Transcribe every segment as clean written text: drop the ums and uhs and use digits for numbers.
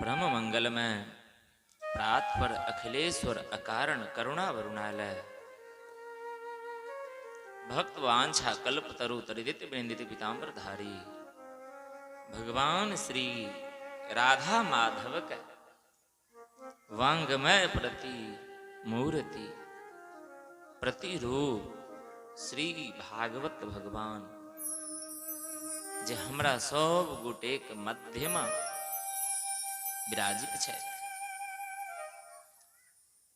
परम मंगलमय प्रातपर अखिलेश्वर अकारण करुणा वरुणालय भक्त वांछा कल्प तरु तरिदित वृंदित पीताम्बर धारी भगवान श्री राधा माधव का वांगमय प्रति मूर्ति प्रतिरूप श्री भागवत भगवान जे हमरा सब गोटेक मध्यमा विराजित छथि।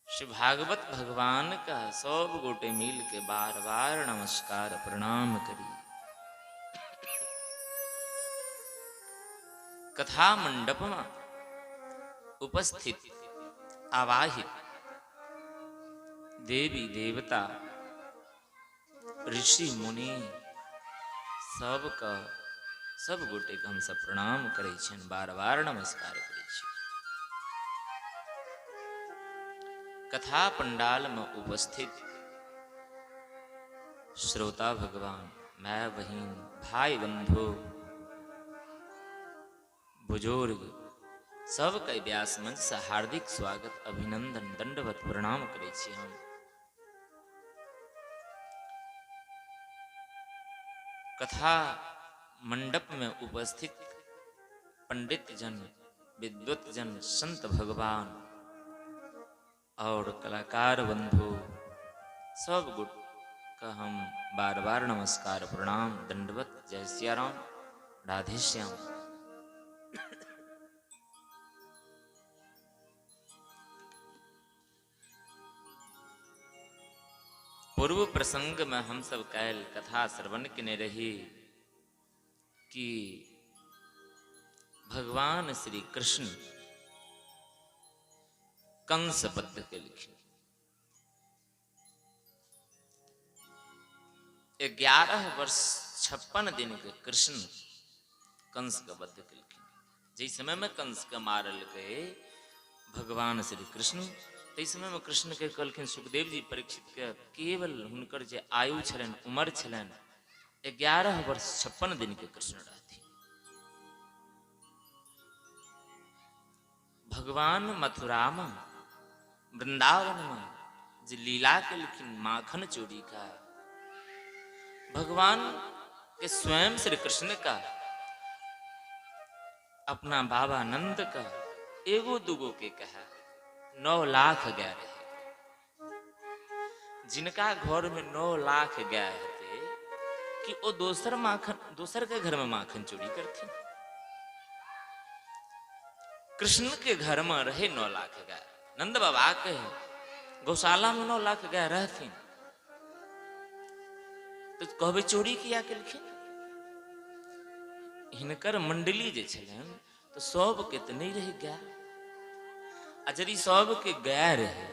श्री भागवत भगवान का सब गोटे मिल के बार बार नमस्कार प्रणाम करी। कथा मंडप में उपस्थित आवाहित देवी देवता ऋषि मुनि सबका सब गोटे के हम सब प्रणाम करै छियनि, बार बार नमस्कार करै छी। कथा पंडाल में उपस्थित श्रोता भगवान, my बहिन, भाई बंधु, बुजुर्ग सबके व्यास मंच से हार्दिक स्वागत अभिनंदन दंडवत प्रणाम करै छी हम। कथा मंडप में उपस्थित पंडित जन, विद्वत जन, संत भगवान और कलाकार बंधु सब गुट का हम बार बार नमस्कार प्रणाम दंडवत जय सियाराम राधे श्याम। पूर्व प्रसंग में हम सब कैल कथा श्रवण केने रही कि भगवान श्री कृष्ण कंस वध केलखिन। 11 वर्ष 56 दिन के कृष्ण कंस के वध केलखिन। जै समय में कंस के मारल गए भगवान श्री कृष्ण, तै समय में कृष्ण के कहलखिन सुखदेव जी परीक्षित के केवल हुनकर जे आयु छलनि, उम्र छलनि 11 वर्ष 56 दिन के कृष्ण रहथिन। भगवान मथुरा में वृंदावन में जे लीला केलखिन माखन चोरी का, भगवान के स्वयं श्री कृष्ण का अपना बाबा नंद का एगो दूगो के कहा 9 लाख गाय रहे। जिनका घर में 9 लाख गाय हेतै कि ओ दोसर माखन दोसर के घर में माखन चोरी करथिन। कृष्ण के घर में रहे 9 लाख गाय, नंद बाबा के गौशाला में 9 लाख गाय रहथिन, तो कहबै चोरी किया केलखिन। हिनकर मंडली जे छलनि तो सबके तो नहीं रहे गाय, आ यदि सबके गाय रहे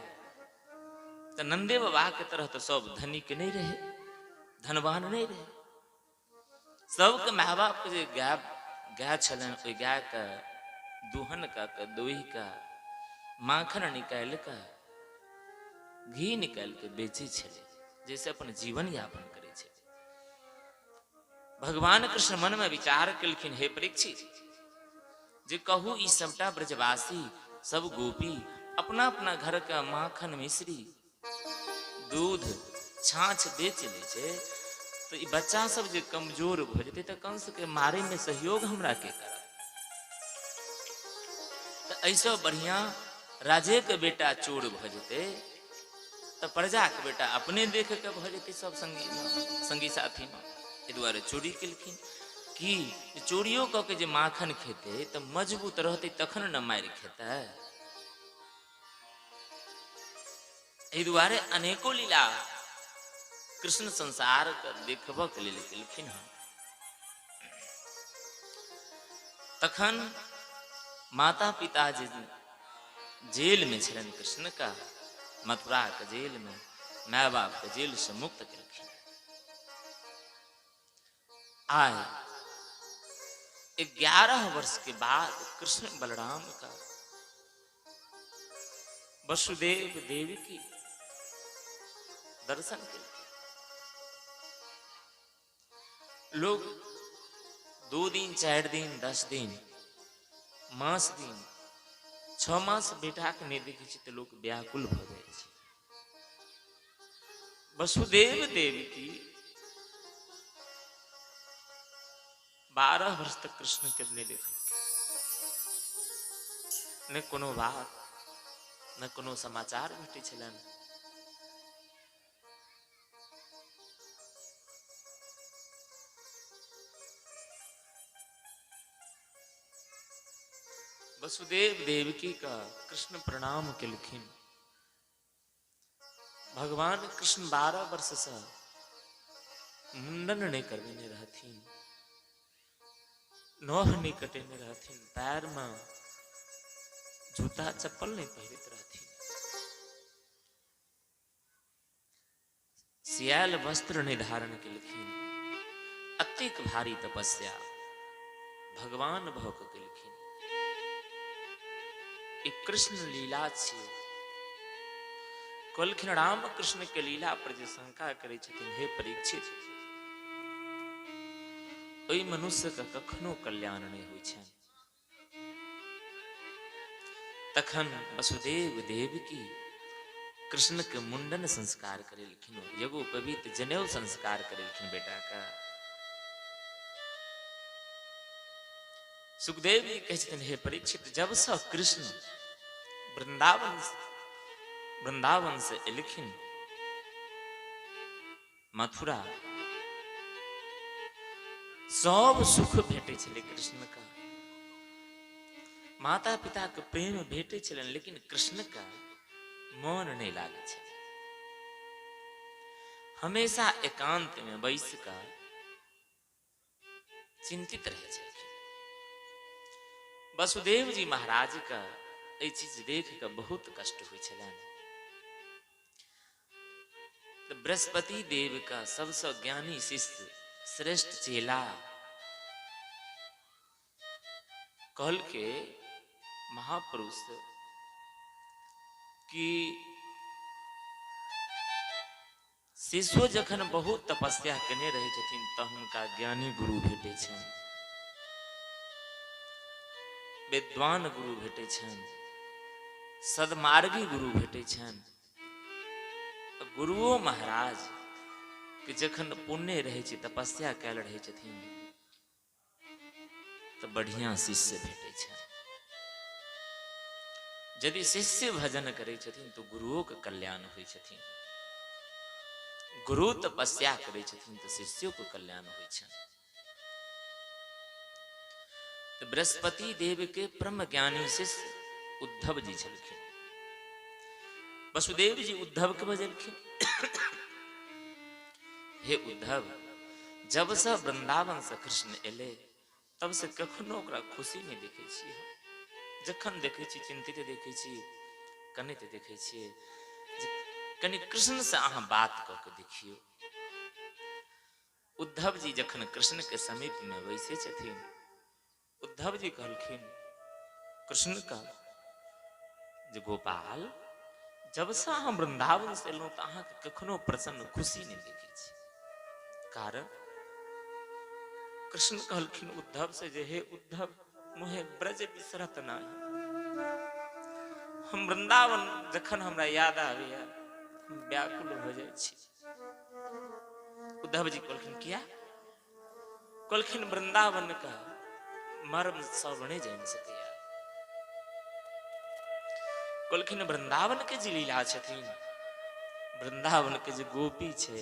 तो नंदे बाबा के तरह तो सब धनिक नहीं रहे, धनवान नहीं रहे। सबके my बाप के जे गाय गाय छलनि ओहि गाय के दुहन का दोही का माखन निकालि के घी निकालि के बेचै छलै, जैसे अपन जीवन यापन करै छलै। भगवान कृष्ण मन में विचार केलखिन, हे परीक्षित, जे कहू ई सबटा ब्रजवासी सब गोपी अपना अपना घर के माखन मिश्री दूध छाछ बेच लै छै, तो ई बच्चा सब जे कमजोर भऽ जेतै तऽ कंस के मारे में सहयोग हमरा के करत? तऽ एहिसँ बढ़िया राजे के बेटा चोर भऽ जेतै तऽ प्रजा के बेटा अपने देख के भऽ जेतै सब संगी साथी में। एहि दुआरे चोरी केलखिन कि चोरियो कऽ के जे माखन खेतै तऽ मजबूत रहतै तखन ने मारि खेतै। एहि दुआरे अनेको लीला कृष्ण संसार के देखबऽ के लेल केलखिन हँ। तखन माता पिता जे जेल में छलनि कृष्ण का, मथुरा के जेल में, my बाप के जेल से मुक्त केलखिन। आय 11 वर्ष के बाद कृष्ण बलराम का वसुदेव देवी की दर्शन केलखिन। लोग 2 दिन 4 दिन 10 दिन मास दिन 6 मास बेटा के नहीं देखे छी तो लोग व्याकुल भ जाय छै। वसुदेव देवकी 12 वर्ष तक कृष्ण के नहीं देखल, न कोनो बात न कोनो समाचार भेटै छलनि। वसुदेव देवकी का कृष्ण प्रणाम केलखिन। भगवान कृष्ण 12 वर्ष से मुंडन नहीं करवेने रहथिन, नोह नहीं कटेने रहथिन, पैर में जूता चप्पल नहीं पहिरत रहथिन, सियाल वस्त्र नहीं धारण केलखिन। अतिक भारी तपस्या भगवान भऽ के केलखिन। एक कृष्ण लीला छी। कहलखिन राम कृष्ण के लीला पर जे शंका करै छथिन, हे परीक्षित, ओहि मनुष्य के कखनो कल्याण नहीं होइ छनि। तखन वसुदेव देवकी कृष्ण के मुंडन संस्कार करेलखिन, यज्ञोपवीत जनेऊ संस्कार करेलखिन बेटा का। सुखदेव जी कहै छथिन, हे परीक्षित, जब से कृष्ण वृंदावन से एलखिन मथुरा, सब सुख भेटै छलै कृष्ण का, माता पिता के प्रेम भेटै छलनि, लेकिन कृष्ण का मन नहीं लागै छलै। हमेशा एकांत में बैस का चिंतित रहै छलखिन। वसुदेव जी महाराज का एहि चीज देख के बहुत कष्ट होइ छलनि। तो बृहस्पति देव का सबसे ज्ञानी शिष्य श्रेष्ठ चेला कहल के महापुरुष कि शिष्यो जखन बहुत तपस्या केने रहै छथिन तऽ हुनका ज्ञानी गुरु भेटै छनि, विद्वान गुरु भेटै छनि, सदमार्गी गुरु भेटै छनि। गुरुओ महाराज के जखन पुण्य रहै छै, तपस्या कयल रहै छथिन, तऽ बढ़िया शिष्य भेटै छनि। यदि शिष्य भजन करै छथिन तो गुरुओ के कल्याण होइ छथिन, गुरु तपस्या करै छथिन तो शिष्यो के कल्याण होइ छनि। तो बृहस्पति देव के परम ज्ञानी शिष्य उद्धव जी छलखिन। वसुदेव जी उद्धव के बजलखिन, हे उद्धव, जब से वृंदावन से कृष्ण एले तब से कखनो ओकरा खुशी नहीं देखे छियै। जखन देखे छी चिंतित देखे छी, कनैत देखे छियै। कनि कृष्ण से अहाँ बात कऽ के देखियौ। उद्धव जी जखन कृष्ण के समीप में बैसे छथिन, उद्धव जी कहलखिन कृष्ण का जे गोपाल, जब से हम वृंदावन से एलहुँ तऽ अहाँके कखनो प्रसन्न खुशी नहीं देखे छी। कारण कृष्ण कहलखिन उद्धव से जे हे उद्धव, मुहे ब्रज बिसरत नाही। हम वृंदावन जखन हमरा याद आबैया हम व्याकुल हो जाइ छी। उद्धव जी कहलखिन किया? कहलखिन वृंदावन का मर्म सब नहीं जानि सकैया। कहलखिन वृंदावन के जे लीला छथिन, वृंदावन के जे गोपी छै,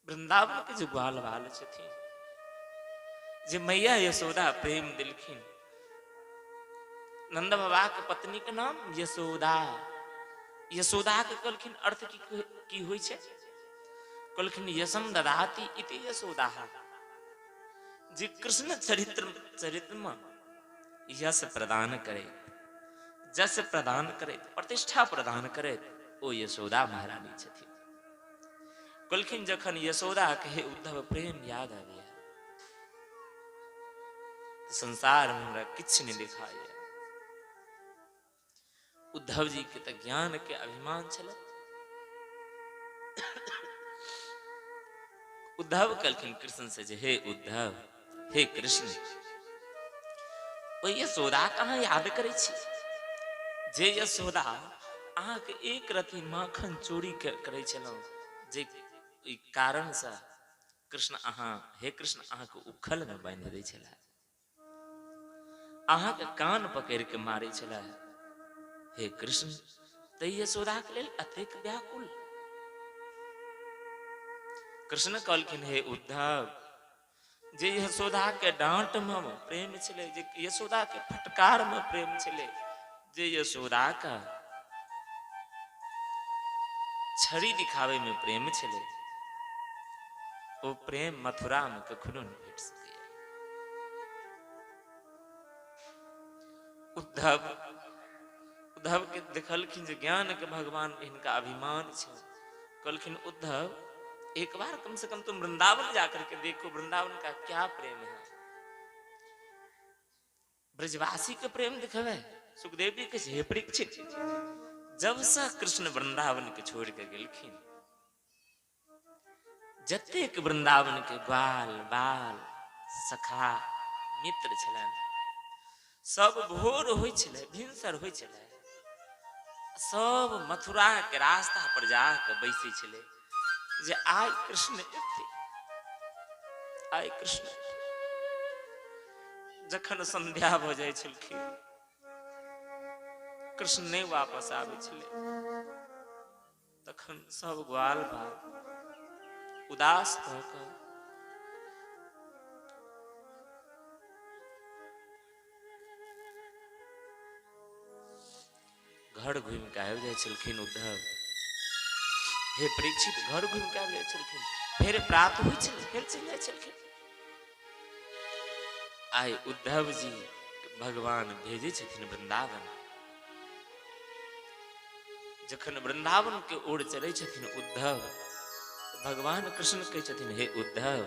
वृंदावन के जे ग्वाल बाल छथिन, जे मैया यशोदा प्रेम दिलखिन, नंद बाबा के पत्नी के नाम यशोदा, यशोदा के कहलखिन अर्थ की होइ छै? कहलखिन यशम ददाति इति यशोदा। जे कृष्ण चरित्र में यश प्रदान करे, जस प्रदान करे, प्रतिष्ठा प्रदान करे, ओ यशोदा महारानी छथिन। कहलखिन जखन यशोदा के हे उद्धव प्रेम याद आबैया संसार में हमरा किछु नहीं दिखाइए। उद्धव जी के तऽ ज्ञान के अभिमान छल। उद्धव कहलखिन कृष्ण से जे हे उद्धव, हे कृष्ण, ओ यशोदा कहाँ याद करै छी? जे यशोदा अहाँके एक रति माखन चोरी करै छलहुँ, जे ई कारणसँ कृष्ण अहाँ, हे कृष्ण, अहाँके उखल में बान्हि दै छलै, अहाँके कान पकड़ि के मारै छलै, हे कृष्ण, तै यशोदाके लेल अतेक व्याकुल। कृष्ण कहलखिन, हे उद्धव, जे यशोदा के डांट में प्रेम छलै, जे यशोदा के फटकार में प्रेम छलै, जे यशोदा का छड़ी दिखावे में प्रेम छलै, ओ प्रेम मथुरा में कखनो नहीं भेट सकैया। उद्धव उद्धव के देखलखिन जे ज्ञान के भगवान हिनका अभिमान छै। कहलखिन, उद्धव, एक बार कम से कम तुम वृंदावन जाकर के देखो, वृंदावन का क्या प्रेम है। ब्रजवासी के प्रेम दिखवे। सुखदेव जी के, हे परीक्षित, जब से कृष्ण वृंदावन के छोड़ के गेलखिन, जतेक वृंदावन के ग्वाल बाल सखा मित्र छलनि, सब भोर होइ छलै, भिनसर होइ छलै, सब मथुरा के रास्ता पर जाके बैसै छलै जे आइ कृष्ण एथिन, आइ कृष्ण एथिन। जखन संध्या भऽ जाइ छलखिन, कृष्ण नहि वापस आबै छलै, तखन सब ग्वाल बाल उदास भऽ कऽ घर घुमि कऽ आबि जाइ छलखिन। उद्धव, हे परीक्षित, घर घुमि कऽ आबि जाइ छलखिन, फेर प्राप्त होइ छलै, फेर चलि जाइ छलखिन। आइ उद्धव जी भगवान भेजै छथिन वृंदावन। जखन वृंदावन के ओर चलै छथिन उद्धव, भगवान कृष्ण कहै छथिन, हे उद्धव,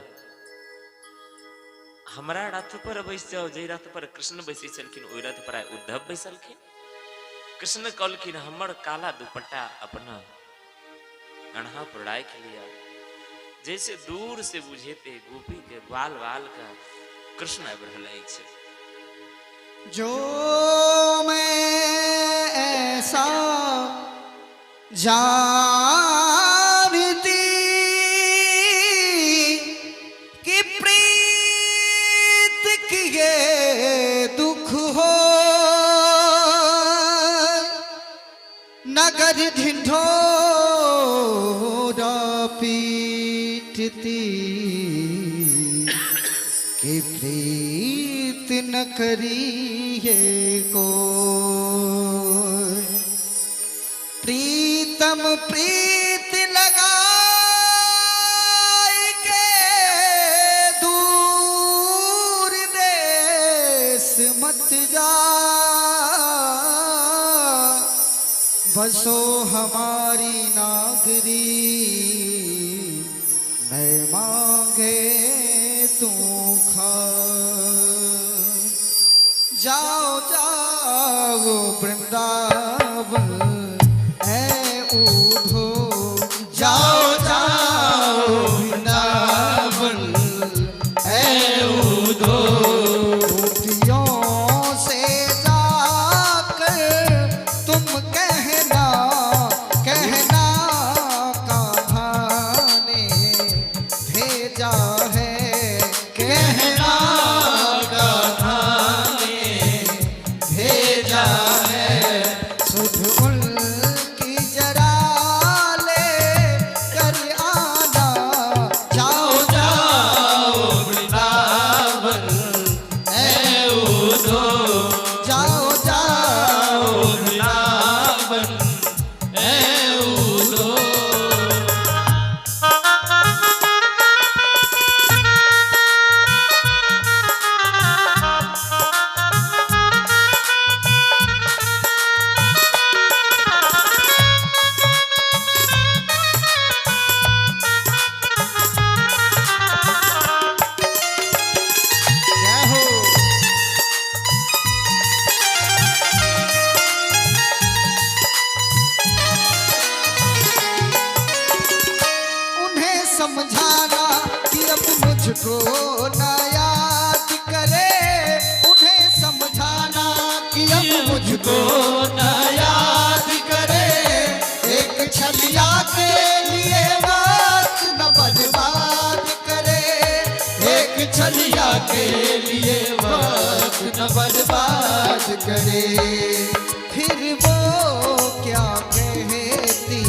हमरा रथ पर बैस जाओ। जे रथ पर कृष्ण बैसै छलखिन, ओहि रथ पर आइ उद्धव बैसलखिन। कृष्ण कहलखिन, हमर काला दुपट्टा अपना अढ़ा पर राखि लिया, जैसे दूर से बुझेते गोपी के ग्वाल बाल का कृष्ण आबि रहल अछि। जो मैं ऐसा जानती कि प्रीत किए दुख हो, नगर ढिंढोरा पीटती कि प्रीत न करिए को। प्रीतम प्रीत लगाए के दूर देश मत जा, बसो हमारी नागरी, मैं मांगे तू खा। जाओ जाओ वृंदावन ऐ ऊधो, जाओ जाओ वृंदावन ऐ ऊधो। गोपियों से जाकर तुम कहना, कहना कान्हा ने भेजा है, कहना कान्हा ने भेजा है। सुध उनकी जरा ले कर आना, जाओ जाओ वृंदावन ऐ ऊधो, जाओ जाओ वृंदावन ऐ ऊधो। जय हो। उन्हें समझाना कि अब मुझको न याद करे, उन्हें समझाना कि अब मुझको न के लिए वक्त न बर्बाद करे, एक छलिया के लिए वक्त न बर्बाद करे। फिर वो क्या कहती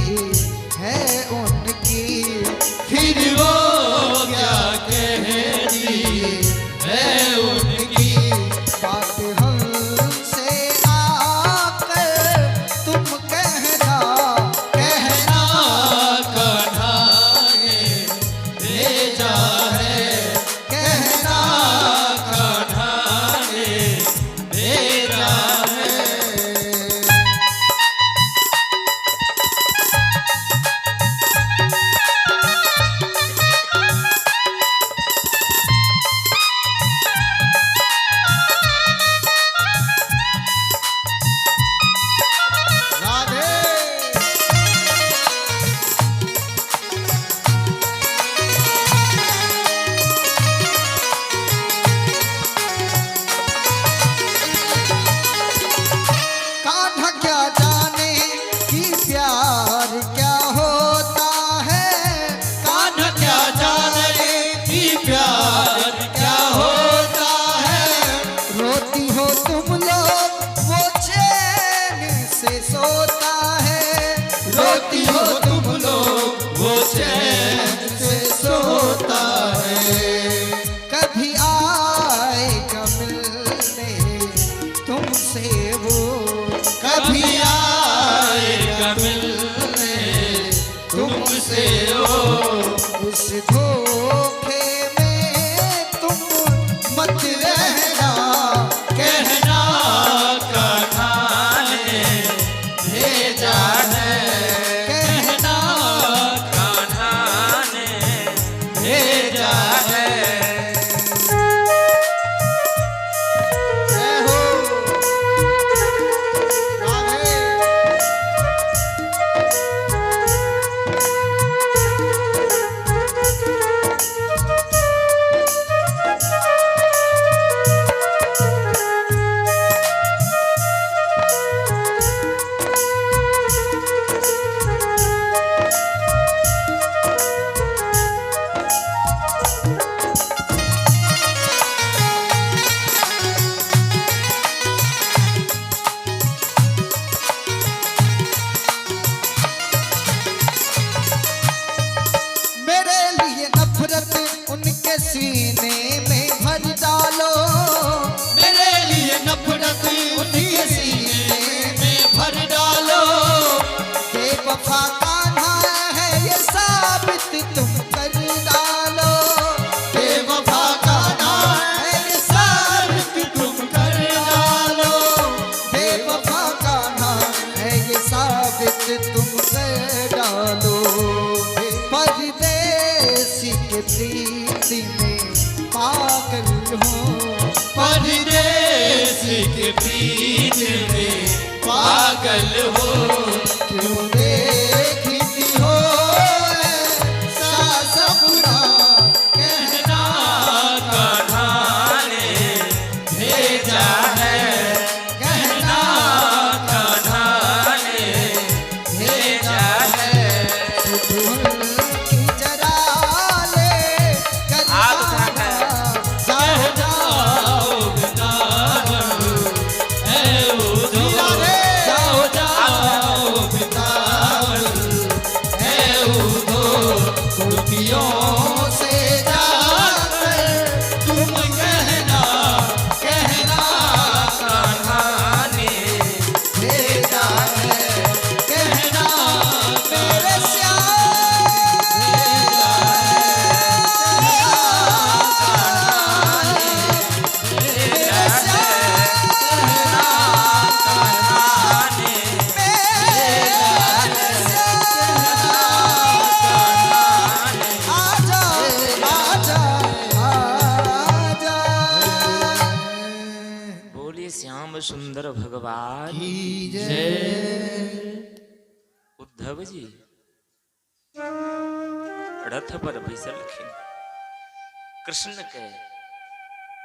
है उनकी, फिर वो क्या कहती है उनकी, बात हमसे आकर तुम कहना, कहना कान्हा ने भेजा है, कहना कान्हा ने भेजा है। राधे। कान्हा क्या जाने कि प्यार क्या होता है, कान्हा क्या जाने कि प्यार क्या होता है, रोती हो तुम लोग वो चैन से सोता है, रोती हो तुम लोग वो चैन से सोता है। कभी आएगा मिलने तुमसे वो, कभी आएगा मिलने तुमसे वो, उस धोखे में तुम मत रहना, कहना कान्हा ने भेजा है, कहना कान्हा ने भेजा है। जय हो राधे। मेरे लिए नफरत उनके सीने में भर डालो, मेरे लिए नफरत उनके सीने में भर डालो, बेवफा कान्हा है ये साबित तुम कर डालो, बेवफा कान्हा है ये साबित तुम कर डालो, बेवफा कान्हा है ये साबित तुम कर डालो। परदेसी के प्रीति में पागल हो, परदेसी के प्रीत में पागल हो, क्यों देखती हो ऐसा सपना, कहना कान्हा ने भेजा है, कहना कान्हा ने भेजा है। धुन की जरा ले कर हाथ उठा कर। जाओ जाओ वृंदावन ऐ उद्धव, जाओ जाओ वृंदावन ऐ उद्धव, गोपियों से जाकर तुम कहना, कहना कान्हा ने भेजा है, कहना मेरे श्याम मेरे कान्हा ने आजा आजा आजा। बोलिए श्याम सुंदर भगवान की जय। उद्धव जी रथ पर बैसलखिन। कृष्ण के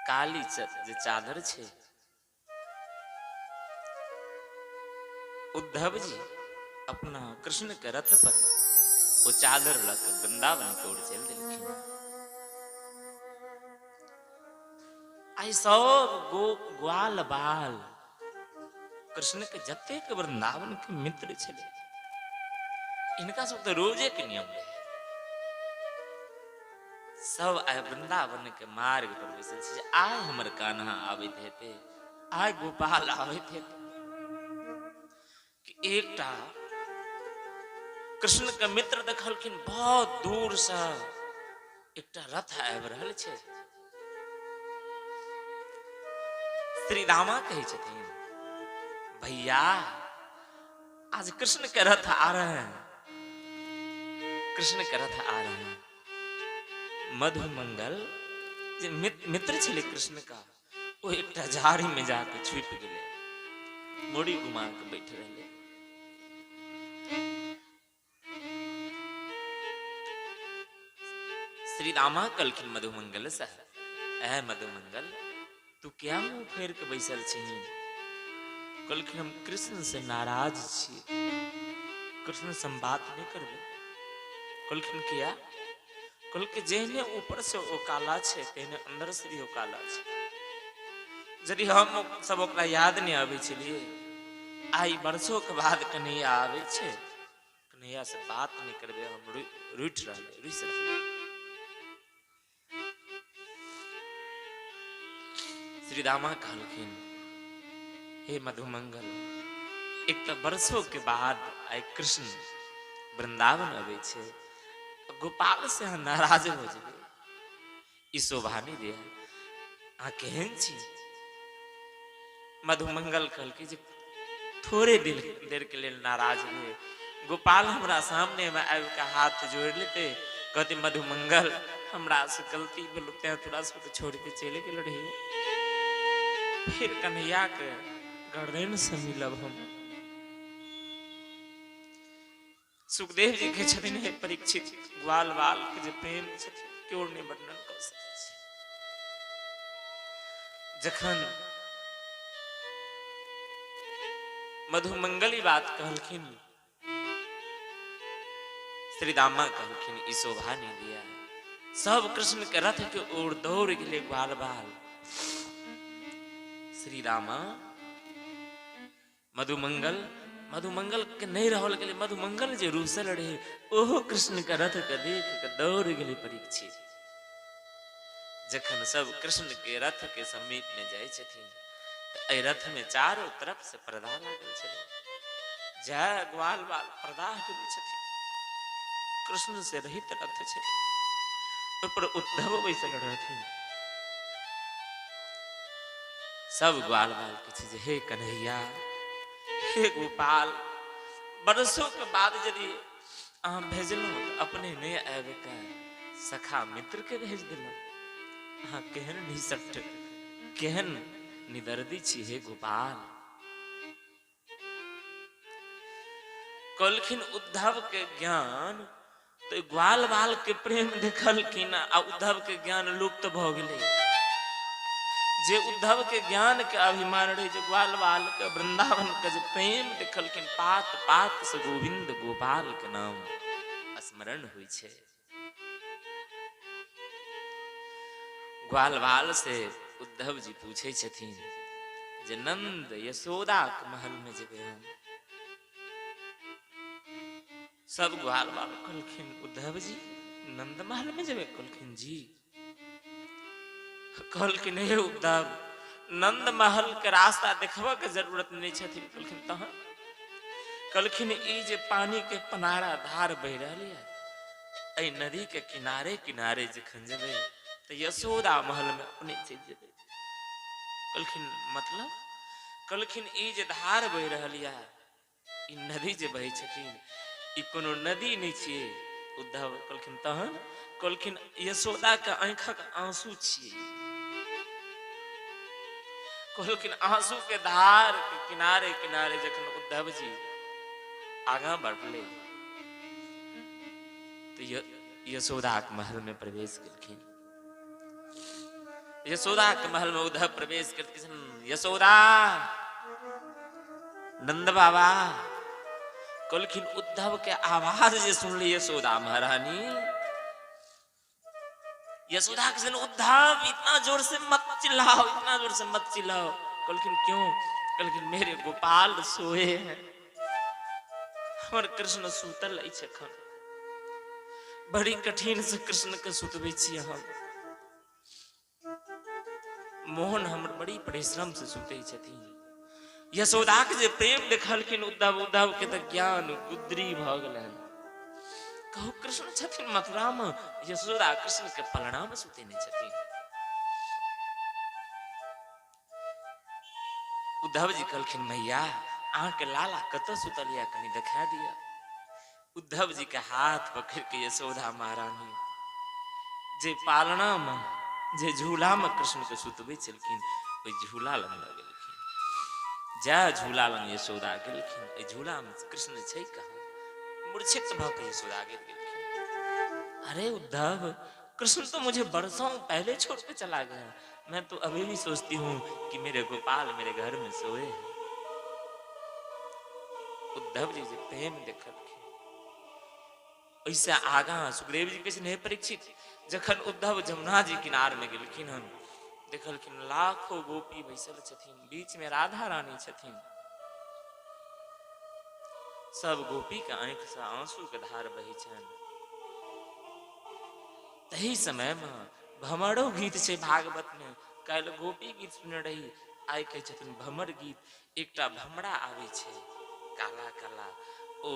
काली जे चादर छे, उद्धव जी अपना कृष्ण के रथ पर ओ चादर लऽ कऽ वृंदावन के ओर चलि देलखिन। आइ सब ग्वाल बाल कृष्ण के जतेक वृंदावन के मित्र छलै, इनका सब तऽ रोजे के नियम रहे, सब आइ वृंदावन के मार्ग पर बैसल छै। आइ हमर कान्हा आबैत हेतै, आइ गोपाल आबैत हेतै। कि एकटा कृष्ण के मित्र देखलखिन बहुत दूर से एकटा रथ आबि रहल छै। श्री रामा कहै छथिन, भैया आज कृष्ण के रथ आ रहे हैं, कृष्ण के रथ आ रहे हैं। मधुमंगल जे मित्र छलै कृष्ण का, ओ एकटा झाड़ी में जाके छुपि गेलै, मुड़ी घुमा के बैठ रहलै। श्री रामा कहलखिन मधुमंगल से, ऐ मधुमंगल तू क्या मुंह फेर के बैसल छही? कहलखिन हम कृष्ण से नाराज छी, कृष्ण से हम बात नहीं करबै। कहलखिन किया? कहलखिन जेहने ऊपर से ओ काला छै तेहने अंदर से भी ओ काला छै। यदि हम सब ओकरा याद नहीं आबै छलियै, आइ वर्षों के बाद कन्हैया आबै छै, कन्हैया से बात नहीं करबै, हम रूठि रहलै, रुसि रहलै। श्री रामा कहलखिन, हे मधुमंगल, एक तऽ वर्षों के बाद आइ कृष्ण वृंदावन अबै छै, गोपाल से अहाँ नाराज हो जेबै, ई शोभा नहीं दिया, अहाँ केहन छी? मधुमंगल कहलकै जे थोड़े देर के लेल नाराज हुए, गोपाल हमरा सामने में आबि के हाथ जोड़ि लेते, कहते मधुमंगल हमरा से गलती भेल, तें तोरा सबके छोड़ के चलि गेल रहियो, फिर कन्हैया के गर्दन से मिलब हम। सुखदेव जी के छथिन, हे परीक्षित, ग्वाल बाल के जे प्रेम छथिन केओ नहि वर्णन कऽ सकै छै। जखन मधुमंगल ई बात कहलखिन, श्री रामा कहलखिन ई शोभा नहीं दिया। सब कृष्ण के रथ के ओर दौड़ गेलै ग्वाल बाल। श्री रामा मधुमंगल, मधुमंगल के नहीं रहल गेलै, मधुमंगल जे रूसल रहे ओहो कृष्ण के रथ के देख के दौड़ गेलै परीक्षित। जखन सब कृष्ण के रथ के समीप में जाइ छथिन तऽ एहि रथ में चारों तरफ से पर्दा लागल छलै, जय ग्वाल बाल पर्दा हटबै छथिन, कृष्ण से रहित रथ छलै, ओहि पर उद्धव बैसल रहथिन। सब ग्वाल बाल के छै जे हे कन्हैया, हे गोपाल, बरसों के बाद यदि अहाँ भेजलहुँ तऽ अपने नहि आबि के सखा मित्र के भेज देलहुँ, अहाँ केहन निसठ, केहन निदर्दी छी हे गोपाल। कहलखिन उद्धव के ज्ञान तो ग्वाल बाल के प्रेम देखलखिन आ उद्धव के ज्ञान लुप्त भऽ गेलै। जे उद्धव के ज्ञान के अभिमान रहे, जे ग्वाल बाल के वृंदावन के जे प्रेम देखलखिन, पात पात से गोविंद गोपाल के नाम स्मरण होइ छै। ग्वाल बाल से उद्धव जी पूछे छथिन जे नंद यशोदा के महल में जेबै हम। सब ग्वाल बाल कहलखिन उद्धव जी नंद महल में जेबै? कहलखिन जी। कहलखिन हे उद्धव, नंद महल के रास्ता देखबऽ के जरूरत नहीं छथिन। कहलखिन तहन? कहलखिन ई जे पानी के पनारा धार बहि रहल यऽ, एहि नदी के किनारे किनारे जखन जेबै तऽ यशोदा महल में अपने चलि जेबै। कहलखिन मतलब? कहलखिन ई जे धार बहि रहल यऽ, ई नदी जे बहै छथिन, ई कोनो नदी नहि छियै उद्धव। कहलखिन तहन? कहलखिन यशोदा के आँखक आंसू छियै। कहलखिन आंसू के धार के किनारे किनारे जखन उद्धव जी आगाँ बढ़ले तो यशोदा के महल में प्रवेश केलखिन। यशोदा के महल में उद्धव प्रवेश करके, यशोदा नंद बाबा कहलखिन उद्धव के आवाज जे सुनली यशोदा महारानी, यशोदा के उद्धव इतना जोर से मत चिल्लाओ, इतना जोर से मत चिल्लाओ। कहलखिन क्यों? कहलखिन मेरे गोपाल सोए हैं, हमर कृष्ण सुतल अछि एखन, बड़ी कठिन से कृष्ण के सुतबै छी हम, मोहन हमर बड़ी परिश्रम से सुतै छथिन। यशोदा के जे प्रेम देखलखिन उद्धव, उद्धव के तऽ ज्ञान गुदरी भऽ गेलनि। कहू कृष्ण छथिन मथुरा में, यशोदा कृष्ण के पलना में सुतेने छथिन। उद्धव जी कहलखिन मैया अहाँके लाला कतऽ सुतल यऽ कनि देखा दिअ। उद्धव जी के हाथ पकड़ के यशोदा महारानी जे पालना में जे झूला में कृष्ण के सुतबै छलखिन ओहि झूला लग लऽ गेलखिन। जा झूला लग यशोदा गेलखिन, एहि झूला में कृष्ण छै कहाँ? मूर्छित भऽ के यशोदा गिर गेलखिन। अरे उद्धव, कृष्ण तो मुझे बरसों पहले छोड़ के चला गया, मैं तो अभी भी सोचती हूँ कि मेरे गोपाल मेरे घर में सोए हैं। उद्धव जी जे प्रेम देखलखिन ओहिसँ आगाँ सुखदेव जी कहै छथिन हे परीक्षित, जखन उद्धव जमुना जी किनार में गेलखिन हन, देखलखिन लाखों गोपी बैसल छथिन, बीच में राधा रानी छथिन, सब गोपी के आंखि से आंसू के धार बही छनि। तही समय में भमरो गीत छै भागवत में, काल्हि गोपी गीत सुनने रही, आइ कहै छथिन भमर गीत। एकटा भमरा आबै छै काला काला, ओ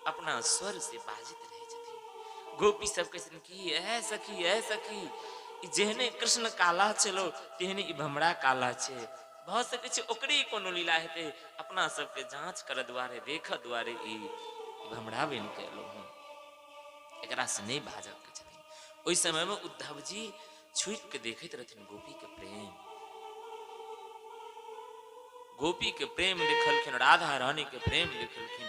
अपना स्वर से बाजैत रहै छथिन। गोपी सब कहै छथिन कि ऐ सखी ऐ सखी, जेहने कृष्ण काला छलो तेहने ई भमरा काला छै, भऽ सकै छै ओकरे कोनो लीला हेतै, अपना सबके जांच करऽ दुआरे देखऽ दुआरे ई भमरा बनि के एलहुँ हँ, एकरा से नहि बाजऽ के छथिन। ओहि समय में उद्धव जी छुपि के देखैत रहथिन गोपी के प्रेम, गोपी के प्रेम देखलखिन, राधा रानी के प्रेम देखलखिन।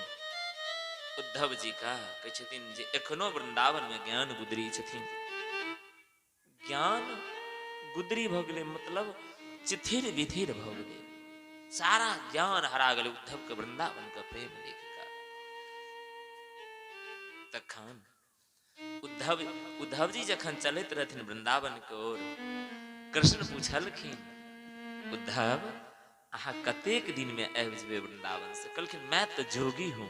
उद्धव जी का कहै छथिन जे एखनो वृंदावन में ज्ञान गुदरी छथिन। ज्ञान गुदरी भऽ गेलै मतलब चिथिर विथिर भऽ गेलै, सारा ज्ञान हरा गेलै उद्धव के वृंदावन के प्रेम देख कऽ। तखन उद्धव जी जखन चलैत रहथिन वृंदावन के ओर, कृष्ण पूछलखिन उद्धव अहाँ कतेक दिन में आबि जेबै वृंदावन से? कहलखिन मैं तो जोगी हूं,